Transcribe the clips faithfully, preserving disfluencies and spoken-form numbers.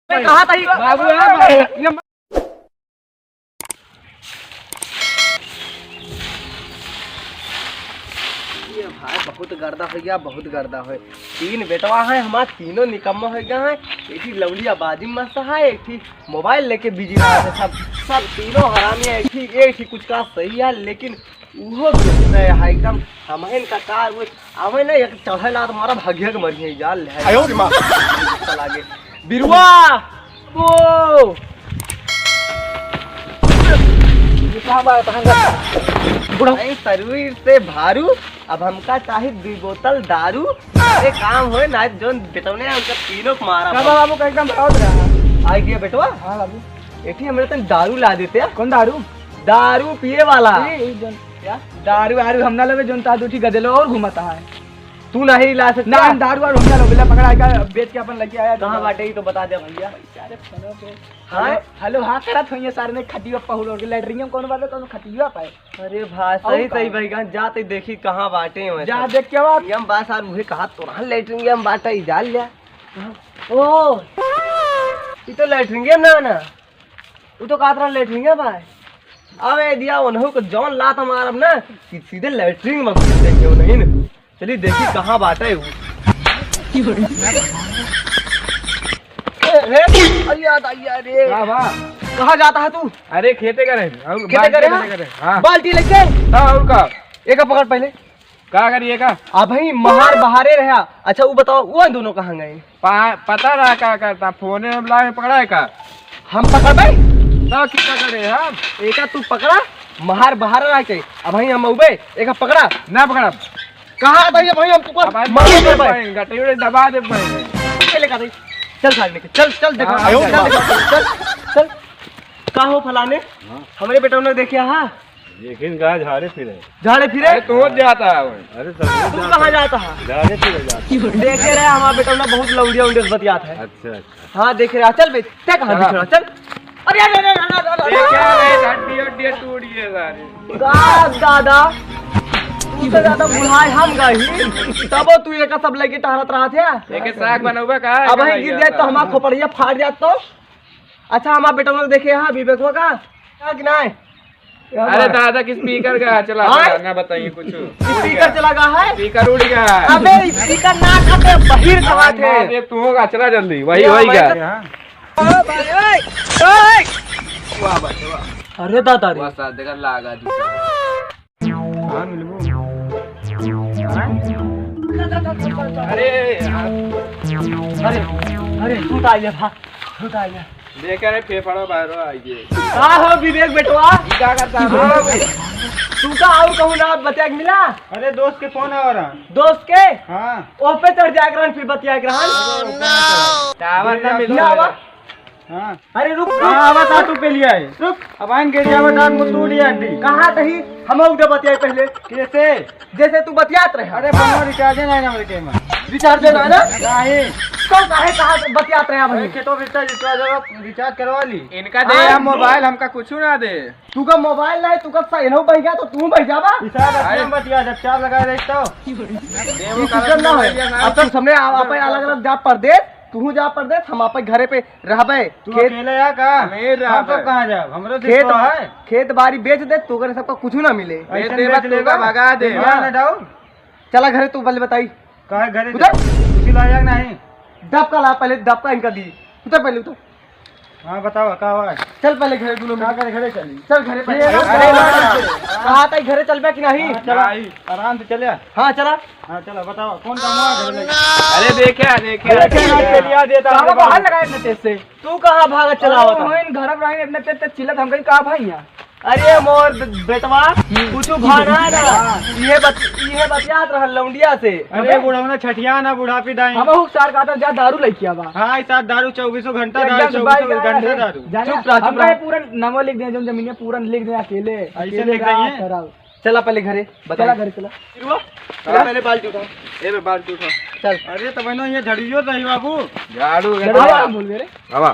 मैं कहा था ही। बाबू है, ये ये भाई बहुत गर्दा होइ गया, बहुत गर्दा होइ। तीन बेटवा है हमार, तीनों निकम्मा होइ गया है। एक ही लौंडिया बाजी मस्त है, एक ही मोबाइल लेके बिजी रहा है सब। सब तीनों हरामी है, एक ही, एक ही कुछ का सही है, लेकिन उहो दुख है एकदम। हमहिन का कार वो आवे ना, एक चढ़े लात मारा, भागिया के मरिए जाल है। आयो रे माँ। गुस्सा लागे। बिरुआ! ओ! ये कहाँ बा, कहाँ बा? बुढ़ा। भाई, शरीर से भारू, अब हमका चाही दुई बोतल दारू। अरे काम होए ना, जोन बेटौने हैं, उनका तीनों को मारा। का बा बाबू, का एकदम बहुत रहा। आ गया बेटवा? हाँ बाबू। एठी हमरे तन दारू ला देते हैं। कौन दारू? दारू पिए वाला। ए, ए, जोन क्या? दारू आरू हम ना लेबे, जोन ता दूठी गदेलो और घूमता है। तू नहीं ला सकता? ना, हम दारू आरू हम ना लेबे, ला पकड़ा, का बेच के अपन लेके आया। कहाँ बाटे, ई तो बता दे भैया। सारे फोनों पे हाँ? हेलो, हेलो, हाँ करत होइए सारे ने खटिया पहुड़ के, लैट्रिन में कौन बाटे, कौन खटिया पाए? अरे भाई, और सही, का? सही भाई, कहाँ जाते देखी कहाँ बाटे हैं जा वैसे। देख के बात। हम बात सार उहे कहा तो रहा, लैट्रिन में बाटे, ई जाल लिया। ओ, ई तो लैट्रिन में ना, ना। उ तो कहत रहा लेटरिंगे बा। अब ए दिया उन्हों को जौन लात मारब ना कि सीधे लेटरिन में घुस जाइए उन्हीं ने। चलिए देखी कहाँ बाटे उ। ए, रे, अरे याद आई यार रे। का बा? कहाँ जाता है तू? अरे खेते करे। और खेते बाल्टी करे, लेके हाँ? करे। हाँ। बाल्टी लेके? हाँ, और का? एका पकड़ पहले। का करिए का? अबहीं महार बहारे रहा। अच्छा, उ बताओ, उ दोनों कहाँ गए? पा-, पता रहा का करता, फोने हम लाए पकड़ा है का? हम पकड़बे? ना, की पकड़े हम? एका तू पकड़ा, महार बहारे रहा के। अबहीं हम उबे, एका पकड़ा। ना पकड़ा। कहाँ था ये भाई, हम तुमको अब आज मार दे भाई। भाई, गटई उड़े दबा दे भाई। चल, लेकर आ दे। चल, साइड में, चल, चल, देखा, हाँ, चल, हाँ। चल, चल, चल। का हो फलाने? हाँ। हमरे बेटा उन्हें देखे, हाँ? लेकिन का झाड़े फिरे। झाड़े फिरे? अरे, तू जाता है वहीं। अरे, सब तू कहाँ जाता है? झाड़े फिरे जाता है। देखे रहे, हमारा बेटा ना बहुत लौंडिया उंडिया से बतियात है। अच्छा, अच्छा। हाँ, देखे रहे। चल बे, तै कहाँ चला। दिख रहा? चल। अरे, अरे, अरे, अरे, अरे, अरे, ये क्या है? हड्डी, हड्डी टूट गई है सारी। का दादा? तू तो ज्यादा बुढ़ाए हम गई। तबो तू एक सब लेके टहरत रहा थे। एक साग बनौबा का है? अब ही गिर जाए तो हमारा खोपड़िया फाट जात तो। अच्छा, हमार बेटवा देखे हा, विवेकवा का? का कि नाय? अरे दादा, कि स्पीकर का चला हाँ? गया, ना बताइए कुछ। स्पीकर चला गया है? स्पीकर उड़ गया है। अबे, स्पीकर ना खाते, बहिर हाँ, खाते। हाँ, ये तू होगा, चला जल्दी, वही, या, वही वही गया। तो ओ भाई, ओए, ओए। वाह भाई, वाह। अरे दादा रे। वाह, साथ देखा, लागा जूता। कहाँ मिलबो? अरे यार। अरे, अरे, तू तो आइए, भाग, तू तो आइए। देख रे, फेफड़ा बाहर आ गए। का हो विवेक बेटवा? ई का करता है? हाँ भाई। तू का और कहूँ ना बतिया के मिला? अरे दोस्त के फोन आ रहा। दोस्त के? हाँ। ओह पे चढ़ जाए रहन, फिर बतिया के रहन। टावर ना मिल ना रहा। आवा। हाँ। अरे रुक, रुक। हाँ, आवा था तू पहले आए। रुक। अब आइन के जावा था, मुँह तोड़ दिया थी। कहाँ कहीं हम उधर बतियाए पहले? कैसे? जैसे तू बतियात रहे। अरे, फोन रिचार्ज ना है ना मेरे के में। रिचार्ज ना है ना? नहीं। तो काहे कहाँ से बतियात रहे अरे, भाई? खेतों रिचार्ज, रिचार्ज, रिचार्ज करवा ली। इनका दे हाँ, हम मोबाइल, हमका कुछ ना दे। तू का मोबाइल नहीं, तू का सही नहीं बन गया तो तू बन जावा। इशारा अरे। बतिया, जब चार लगा रहे तो। ये वो इज्जत ना है। अब तू सामने आप अलग-अलग जा परदेस, तू जा परदेस, हम आपे घरे पे रहबे। तू खेत अकेले या का? हम ही हम रहबे। सब कहाँ जाब? हमरो से खेत, तो है। खेत बाड़ी बेच दे, तोकरे सबका कुछ ना मिले। ऐसे बेच दे, बेच बस लेगा। तोका भगा दे। दुनिया हाँ। ना जाओ। चला घरे, तू पहले बताई। काहे घरे उधर? जाओ? कुछ लाया कि नहीं? डबका ला पहले, डबका इनका दी। उतर पहले, उतर। हाँ, बताओ, का हुआ है? चल पहले घरे, दोनों का मिल। घरे, घरे चली? चल घरे पहले। ये अरे, अरे, अरे, अरे। कहा था घरे चलबे कि नहीं? हाँ, चला। नहीं। आराम से चले। हाँ, चला। हाँ, चला, बताओ, कौन काम हुआ घर में? अरे, देखे, देखे। अरे, क्या नाम चलिया देता साला है? बाहर लगाए इतने तेज से। तू कहाँ भागत चला अरे, होता? वहीं घर में रही, इतने तेज तेज चिल्लत, हम कहीं कहाँ भाई यहाँ? अरे, मोर ब-, बेटवा, हम्म। कुछ भाना ना। हाँ। ये बत-, ये बतियात रहल लौंडिया से। अरे, अबे। बुढ़ौना छठिया ना, बुढ़ापी दाई। हम हूँ सार काटा जा दारू लेके आवा। हाँ, इस साथ दारू चौबीसों घंटा एकदम दारू, से बाइक चौबीसों घंटा आया। दारू। जाने चुप रह, चुप हमरा रह। ये पूरा नमो लिख दे, जो जमीनिया पूरा लिख दे अकेले, ऐसे अकेले लिख रहा, रही है? कराओ। चला पहले घरे, बताई। चला घरे चला। रुआ, हाँ? पहले बाल्टी उठा। ए बे, बाल्टी उठा। चल। अरे, तब ना ये झाड़ू जो रही बाबू। झाड़ू झाड़ू का। बोल बे रे। आवा।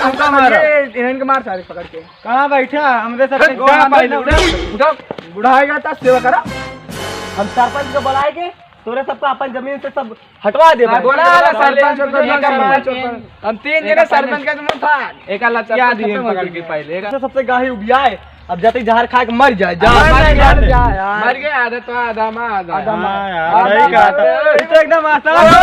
तुमका मारा। ये इन्हन के मार सारे पकड़ के। कहाँ बैठा? हमरे सबके हट, गोड़ जा हाथ पहले, ना उठा, उठा। बुढ़ा हो गया था, सेवा करा। हम सरपंच को बुलाए के तोरे सबका अपन जमीन से सब हटवा दे हाँ, भाई। बोला ना सरपंच, सरपंच, सरपंच, सरपंच। हम तीन जने सरपंच का जमीन था। एक लचका दिए पकड़ के पहले। एक सबसे गाही उबियाए। अब जाते जहर खा के मर जाए, जा। हाँ, मर मर जाए। जाए, यार। मर गए, आधा तो आधा, माँ आधा। आधा माँ। हाँ, यार, आधा सही कहा माँ। था। ये तो एकदम आसान है।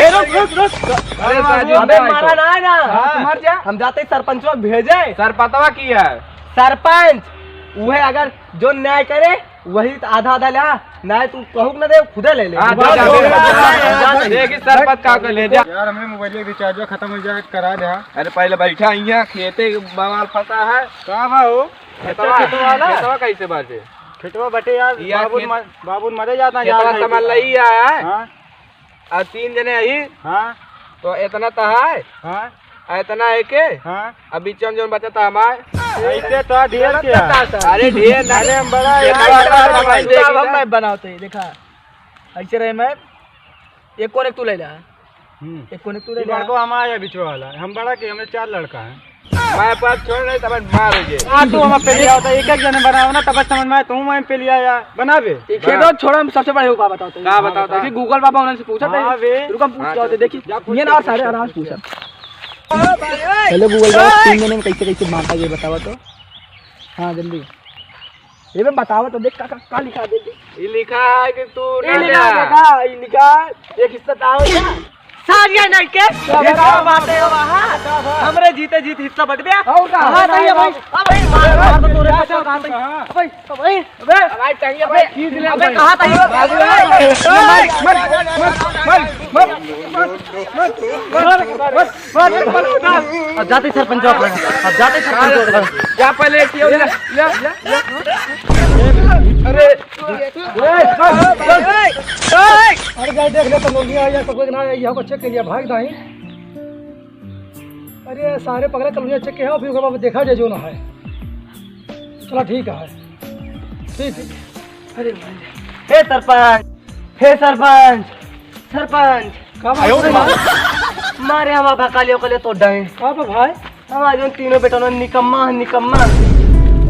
ए, रुक, रुक, रुक। अरे, साजिद अबे, भाई मारा तो। ना है ना। हाँ। मर जा। हम जाते सरपंचवा भेजे। सरपतवा की है? सरपंच। वह अगर जो न्याय करे, वही तो आधा आधा ल्या। ना तू कहूक ना दे, खुदे ले ले। हाँ, जा, जा, जा, जा, जा। देखी सरपंच का कर ले, जा। यार, हमरे मोबाइल के रिचार्ज खत्म हो जाए, करा दे। हाँ। अरे, पहले बैठा, यहाँ खेते बवाल फंसा है। का बा हो? खेतवा, खेतवा वाला? खेतवा कैसे बाटे? खेतवा बटे यार, ये बाबू खेत-, म-, बाबू मरे जाता खेतवा यार, समझ लई आया है। हाँ। और तीन जने आई। हाँ। तो इतना तो है। हाँ। और इतना है के? हाँ। अब बीच में जौन बचा था हमार। ऐसे तो ढेर के है। अरे ढेर ना। अरे हम बड़ा इतना यार, बड़ा बड़ा भाई भाई। देखी अब ना। मैं बनाओ तो ये देखा। ऐसे रहे मैं। एक कोने तू ले ला। हम्म। एक कोने तू ले ई ला। बड़को हमारा है बिचवा वाला। हम बड़ा के, हमें चार लड़का है। मैं पर छोड़ नहीं, तब मार हो गए। आ, तू हम पे ले आओ, तो एक एक जने बनाओ ना, तब समझ में आए, तू मैं पे लिया या बनावे। ये खेलो छोड़ा, हम सबसे बड़े हो का बताओ तो। का बताओ तो? देखी Google बाबा उन्होंने से पूछा था। हाँ बे। रुको, हम पूछ हाँ, के आओ तो चल। देखी। जा पूछ, ये ना पूछ, सारे पूछ, आराम से पूछ। पूछा। Hello Google बाबा, तीन महीने में कैसे कैसे मारता ये बतावा तो। हाँ, जल्दी। ये बे बतावा तो देख का, का, का लिखा दे, दे। ये लिखा है कि तू ये ना लिखा जा। देखा, ये लिखा, एक हिस्सा तो आओ जा। सारिया नहीं के, ये का बात है वहाँ? हमरे जीते जीत हिस्सा बट गया। और का? कहाँ था ये भाई? अब भाई मार, मार तो तोरे क्या को कहाँ था? कहाँ? भाई, भाई, अबे, भाई, चाहिए भाई। अबे, कहाँ था ये? बाबू, मत, मत, मत, मत, मत, मत, मत, मत, मत, मत, मत, मत, अब जाते सरपंच हो, अब जाते सरपंच हो। जा पहले एक ये ले, ले, ले, ले। अरे, अरे, जा देख ले, कलोनिया या सब ना, यहाँ को चेक के लिए भाग दाई। अरे, सारे पगला कलोनिया चेक के है, फिर ओकर बाद देखा जाए जो ना है। चला, ठीक है, ठीक है। अरे भाई। हे सरपंच, हे सरपंच, सरपंच। का बात है? मारे हमार भकाली ओकले तो डहे। का बा भाई? हमार जौन तीनों बेटवा निकम्मा है, निकम्मा।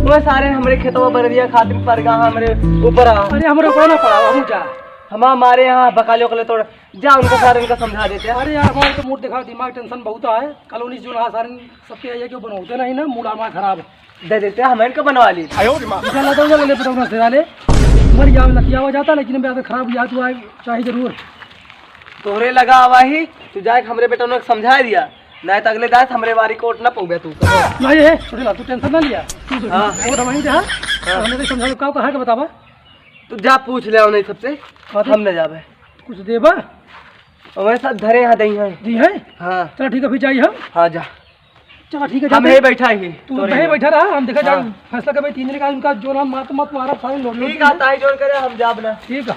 वो सारे हमरे खेतवा बरदिया खातिर परगा हमरे ऊपर आ। अरे हमरे ऊपर ना पड़ा, हम जा। हमार मारे यहाँ भकाली ओकले तोड़ जा, उनका सारे उनका समझा देते हैं। अरे यार, हमारे तो मूड देखा, दिमाग tension बहुत है। कॉलोनी जो ना सारे सबके ये क्यों बनवाते नहीं ना, मूड हमारा खराब। दे देते हैं, हम इनका बनवा ली। चला तो ले, ले, ले, ले, ले। मर जाओ, लतियावा जाता, लेकिन अब खराब याद हुआ है, चाहे जरूर। तोहरे लगा आवा ही, तू जाके हमरे बेटा उन्हें समझा दिया, नहीं तो अगले दास हमरे बारी कोट ना पौबे तू। नहीं है, छोटे ला, तू tension ना लिया। तू हाँ। वो दवाई दे, हाँ? हाँ। हमने तो समझा, का कहा के बतावा? तू जा पूछ ले, नहीं सबसे, हाँ, तो हम ले जावे। कुछ देबा? और वैसा धरे यहाँ दही है। दी है? हाँ। चला ठीक है, फिर जाई हम। हाँ, जा। चला ठीक है, हम जाते यही हैं। बैठा ही, तू तोरे यहीं यहाँ। बैठा रहा, हम देखा जाए हाँ। फैसला करबे तीन दिन का, उनका जो नाम मात मत मारा, सारे लोग ठीक है, ताई जोन करे, हम जाब ना। ठीक है।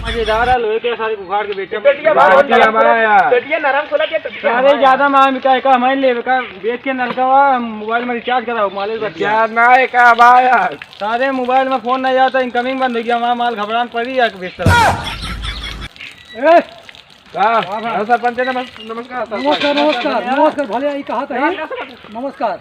मजेदार है, लोहे के सारे उखाड़ के बेचे। पेटिया बाहर बाहर हमारा यार। पेटिया नरम खोला के पेटिया अरे, हमारा ज्यादा यार। मांग का, का हमारे लेवे का, बेच के नलका वा, मोबाइल में रिचार्ज कराओ, मालिक बच गया। यार, ना, एक आ बा यार। सारे मोबाइल में फोन नहीं आता, incoming बंद हो गया, हमारा माल घबरान पड़ी है, बेच तरह। ए, का? हाँ, हाँ। हाँ, सरपंच, नमस-, नमस्कार, सरपंच। नमस्कार, नमस्कार, नमस्कार, भले आई कहा था। नमस्कार, सरपंच। नमस्कार।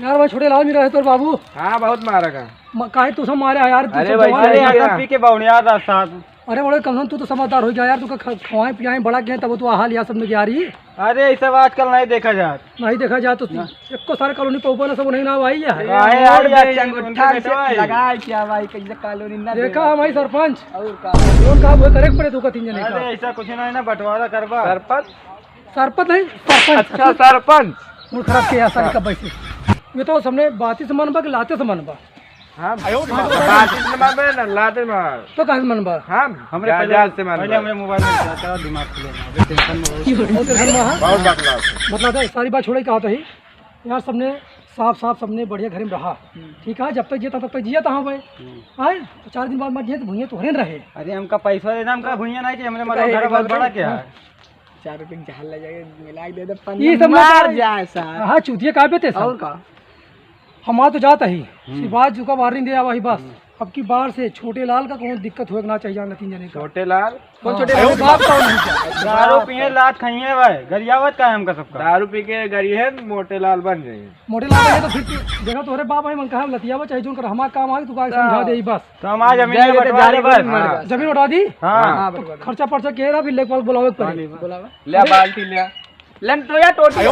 यार, भाई, छोटे लाल भी रहे तोर बाबू। हाँ, बहुत मारा का। म-, काहे तू सब मारे यार, तू अरे सब भाई, जवान अरे है। यार, पी के बावनिया था साथ। अरे बड़े कमसन, तू तो समझदार होइ गया यार, तू का ख-, खवाए पियाए बड़ा किए, तब तू आहा लिया सब में ग्यारी। अरे, ये सब आजकल नहीं देखा जात। नहीं देखा जात तो ना। एको सारे कॉलोनी पे ऊपर ना सब नहीं ना आई है। काहे अरे आई बे, आज ये चंद उनके अंगूठा से बेटवा है। लगाए क्या भाई, कैसे कॉलोनी ना देखा देखा। हम आई सरपंच। और का? कौन काम हुए करे पड़े तू का तीन जने का? अरे, ऐसा कुछ नहीं ना, बंटवारा करबा। सरपंच? सरपंच नहीं, सरपंच। अच्छा, सरपंच। मूड खराब किया सारी का पैसे। ये तो सबने बाती से मन बा कि लाते से मन बा? हम बात इतना मानबे ना, लाते मार। तो काहे से मन बा? हम हमरे जा, पहले, जा से मन पहले बा। हमरे मोबाइल में क्या, क्या दिमाग खुले ना, अभी टेंशन में हो। बहुत टेंशन में है। बहुत बकला है। मतलब तो सारी बात छोड़े, कहा तो ही यार, सबने साफ साफ, सबने बढ़िया घर में रहा। हम्म। ठीक है, जब तक जिया था तब तक जिया था, हाँ भाई। हम्म। आए तो चार दिन बाद मर जिया तो भुइया तोहरे न रहे। अरे हमका पैसा देना, हमका भुइया नहीं चाहिए, हमरे तो मरो कहे घर एक बहुत बात बड़ा है। क्या है? चार रुपये की झाल ले जाके मिला के दे दे, ये सब ना मार करे। जाए सार। हाँ, चूतिया का बेटे सार। और का? हमार तो जात ही, हम्म। सिवाय जुका वार्निंग दे आवा ही बस। हम्म। अब की बार से छोटे लाल का कोनो दिक्कत होए के ना चाहिए, जान तीन जने का। छोटे लाल? कौन हाँ, छोटे अरे लाल? बाप का नहीं क्या? दारू पिए, लात खाइए भाई, गरियावत का है हमका सबका? दारू पी के गरी है, मोटे लाल बन जाइए। मोटे लाल बन जाए तो फिर तू, देखा तोहरे बाप आई मन कहा लतियावा चाहे जोन कर हमार काम आई, तू का समझा दे ही बस। तो हम आज जमीन जाए में बेटे, बंटवा जाए दे बेटे, बस। मर हाँ। बस। जमीन बंटवा दी? हाँ। हाँ, बंटवा दे। खर्चा पर्चा के रहा, फिर लेखपाल बुलावे के पड़ी। बुलावा। ले बाल्टी ले। लेन तो या टोटी। अरे,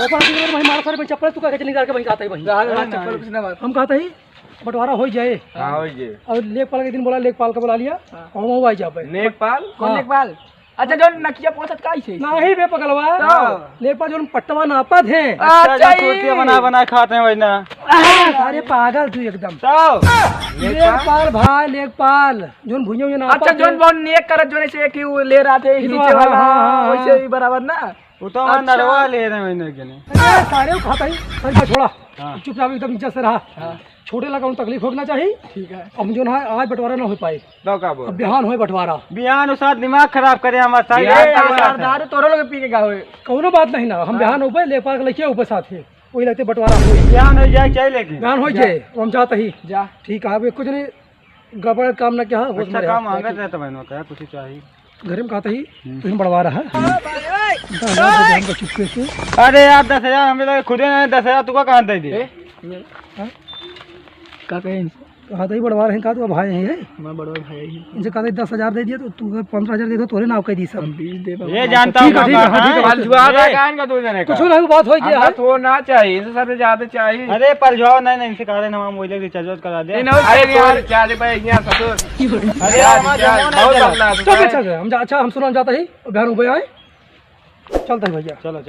ओपन की भाई मार सारे भाई चप्पल तू का के निकाल के वहीं जाता है वहीं। रात में अरे चप्पल नहीं। कुछ ना मार। हम कहते ही बंटवारा हो जाए। हाँ, हो जाए। और लेखपाल के दिन बोला, लेखपाल का बुला लिया। हाँ। और वो आ जा पे। लेखपाल? कौन हाँ। लेखपाल? अच्छा, जो नकिया पोछत का इसे? नहीं बे पगलवा। तो? लेखपाल जो पट्टवा नापत है। अच्छा, अच्छा, जो ई। कुर्तिया बना बना खाते हैं वही ना। अरे पागल तू एकदम। तो? लेखपाल भाई, लेखपाल। जोन भुइया हुइया ना अच्छा, पाते। जोन बहुत नेक करत, जोन ऐसे कि वो ले रहा थे, ये तो नीचे हाँ, वाला, हाँ, हाँ, वैसे हाँ। ही बराबर ना। वो तो हमारा अच्छा। नरवा ले रहे हैं महीने के लिए। अरे, सारे को खाता ही, सर का छोड़ा। हाँ। चुपचाप एकदम इज्जत से रहा। हाँ। छोटे लगा, उन तकलीफ होना चाहिए। ठीक है। अब जोन है, आज बंटवारा ना हो पाए। तो का बोल? अब बिहान होए बंटवारा। बिहान उस साथ दिमाग खराब करे हमारा सारे। बिहान ए, का यार, बात है? दारू तोरो लोग पी के का होए? कौनो बात नहीं ना, हम हाँ। बिहान हो पाए, लेखपाल के लेके ऊपर साथ है, वही लगते बंटवारा हो। बिहान हो जाए, चाहे लेकिन। बिहान हो जा। जाए, हम जाते ही। जा। ठीक है, अब कुछ नहीं। गड़बड़ काम ना क्या है, होश अच्छा में रहा। काम आगे रहता बहनों का, कुछ चाहिए। घर में कहता ही, हम्म। तुम बंटवारा है। दस हजार दे दे हमको चुपके से। अरे यार, दस हजार हमें लगे खुदे ना, दस हजार तुका कहाँ दे दे? ए? हाँ? का कहे इनसे? कहता ही बंटवारा है, कहा तू भाई है, है? मैं बंटवारा भाई ही। इनसे कहता ही दस हजार दे दिया, तो तू पन्द्रह हजार दे दो, तोरे नाव कह दी सब। हम बीस दे ये पाऊंगा। जानता ठीक है, हूँ ठीक है, बाबा, हाँ, ठीक है। हाँ? आज जुआ का काहे इनका दो जने का? कुछ ना, बात हो गया हमका है। थोड़ा ना चाहिए, इनसे सबसे ज्यादा चाहिए। अरे, पर जुआ नहीं, नहीं, इनसे कहा रहे ना, हम वही लेके रिचार्ज करा दे। इन्हों अरे, से यार, रिचार्ज। चार रुपए यहाँ ससुर। अरे यार, यार, हमारा यार, जमाना बहुत है। बदला है। चल, चल, चल, हम जा-, अच्छा, हम सुनो, हम जाता ही, बिहान हो गए आए। चलता ही भैया। चलो, चलो।